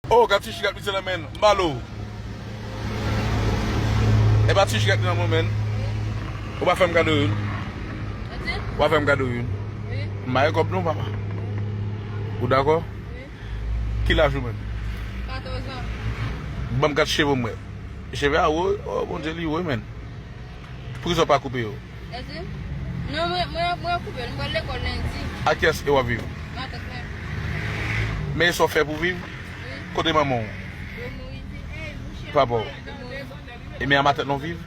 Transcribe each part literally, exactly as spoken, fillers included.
Oh, gad ti chigak misye nan men. M ba l ou. E pa ti chigak nan mwen men. Ou pa fè m kado youn. Ou pa fè m kado youn. M pa gen kòb non, papa. Ou dakò? Ki laj ou menm? Katòz an. Ban m gad cheve m wè. Cheve a wo, oh, Bondye li wo, men. Poukisa w pa koupe yo? Èske? Non, mwen, mwen, mwen koupe l. Mwen pral lekòl lendi. Ak kiyès e w ap viv? Matant mwen. Men sa w fè pou viv? Wi. Kote manman w? Yo mouri. Papa w? Yo mouri. E men a matant lan w viv?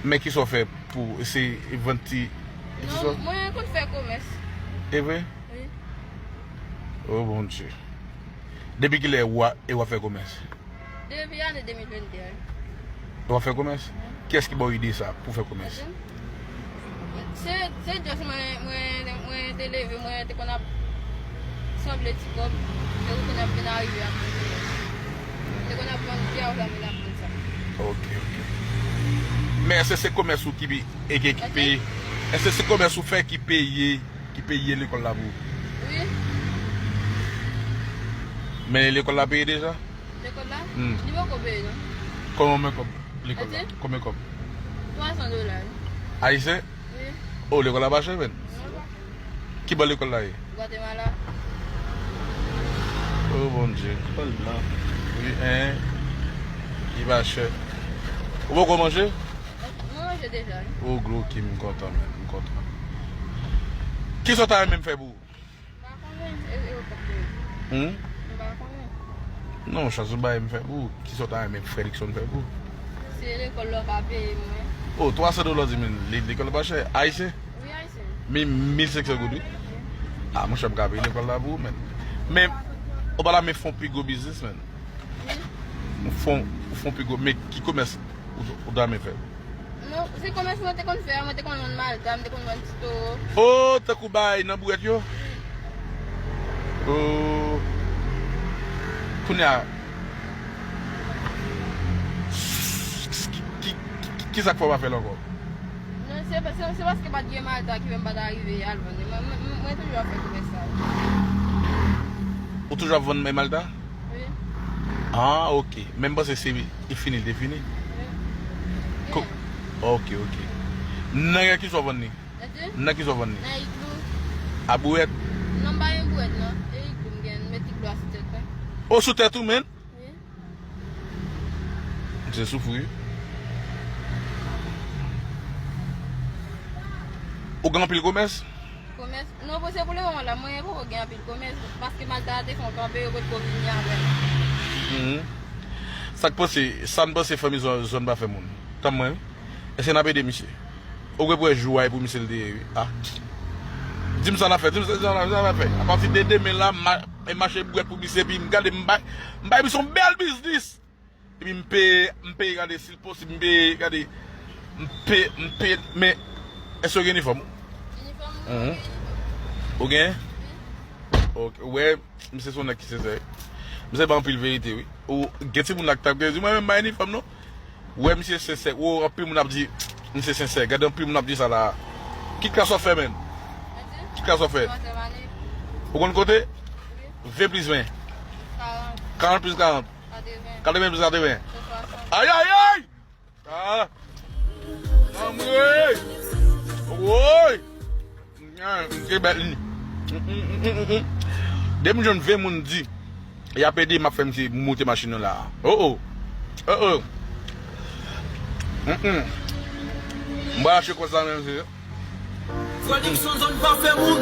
Men kisa w fè pou eseye vann ti, ti sòs? Non, mwen konn fè komès. E vre? Wi. Oh, Bondye. Depi kilè w a, e w ap fè komès? Depi ane de mil venntè a. W ap fè komès? Kiyès ki ba w ide sa pou fè komès? Se, se just mwen, mwen, mwen te leve, mwen te konn ap sanble ti kòb, te konn ap vin arive ak mwen. Te konn ap vann pye a, ou sa vin ap vann sa. Ok, ok. Men èske se komès ou ki, e, ki, ki peye? Èske se komès ou fè ki peye, ki peye lekòl la pou ou? Wi. Men lekòl la peye deja? Lekòl la? Hmm. Li poko peye non. Kòman men kòb lekòl la? Èske? Konbyen kòb? Twa san dola. Ayisyen? Wi. Oh, lekòl la pa chè, men. Non, pa chè. Ki bò lekòl la ye? Gwatemala. Oh, Bondye. Lekòl la. Wi, en. Li pa chè. Ou poko manje? Mwen manje deja, wi. Oh, gwo ki m kontan, men. M kontan. Kisa w ta renmen m fè pou ou? M pa konnen, e, e, ou pa konnen. Hmm? M pa konnen. Non, chans ou bay m fè pou ou. Kisa w ta renmen frè Dickson fè pou ou? Se lekòl la w ka peye mwen. Oh, twa san dola w di, men, le-, lekòl pa chè. Ayisyen? Wi, ayisyen. Men mil senk san goud, wi. Ah, monchè, m ka peye lekòl la pou ou, men. Men, ou pa ta renmen fè yon pi gwo biznis, men? Wi. Ou fè yon, ou fè yon pi gwo, men ki komès ou, ou ta renmen fè? Non, se komès mwen te konn fè a, mwen te konn vann malta, m te konn vann ti towo. Oh, tankou bay nan bwèt yo? Oh. Kounye a, ki, ki, ki, ki sa k fè w pa fè l ankò? Non, se, se, se paske pa t gen malta ki fè m pa ta rive al vann li. Mwen, mwen, mwen, mwen toujou ap fè komès sa. Ou toujou ap vann men malta? Wi. Ah, ok. Men m panse se e fini l te fini. Wi. Ko-, ok, ok. Nan kisa w vann li? Nan kisa w vann li? Nan igloo. A bouwèt? Non, m pa gen bouwèt, non. E igloo m gen, m met igloo a sou tèt mwen. O, sou tèt ou, men? Wi. Misye soufri, wi. Ou gen anpil komès? Komès? Non, pou se pou le moman la, mwen poko gen anpil komès, paske malta a te fè yon kanpe, yo potko vini avè l. Mhm. Sa k panse, sa n panse fanmi zòn, zòn pa fè moun. Tann mwen, wi. Èske n ap ede misye? Ou gen pou wè jou a e pou misye l te ye, wi. Ah. Di m sa n ap fè, di m sa, di m sa n ap fè. Apati de demen la, m a, e mache bwèt pou misye, epi m gade, m bay, m bay misye yon bèl biznis. Epi m peye, m peye gade si l posib, m peye gade, m peye, m peye, men èske w gen inifòm? Inifòm, wi, mhm, mwen gen inifòm. Ou gen? Wi. Ok, ou wè, misye se yon nèg ki sensè. Misye bay anpil verite, wi. Ou gen timoun la ki t ap gen, di mwen menm m pa inifòm non. Ou wè misye sensè, ou anpil moun ap di, misye sensè. Gade anpil moun ap di sa la. Ki klas w ap fè, menm? Ki klas w ap fè? Twazyèm ane. Ou konn konte? Wi. Ven plis ven. Karant. Karant plis karant. Katreven. Katreven plis katreven. Se swasant. Ayayay! Ah! Anmwey! Woy! Ah, misye bèt li. Mm, mm, mm, mm, mm. Depi m jwenn ven moun di y ap ede, m ap fè misye moute machin nan la. Oh, oh. Oh, oh. Mm, mm. M pral achte kò sa menm, se. Frè Dickson zòn pa fè moun.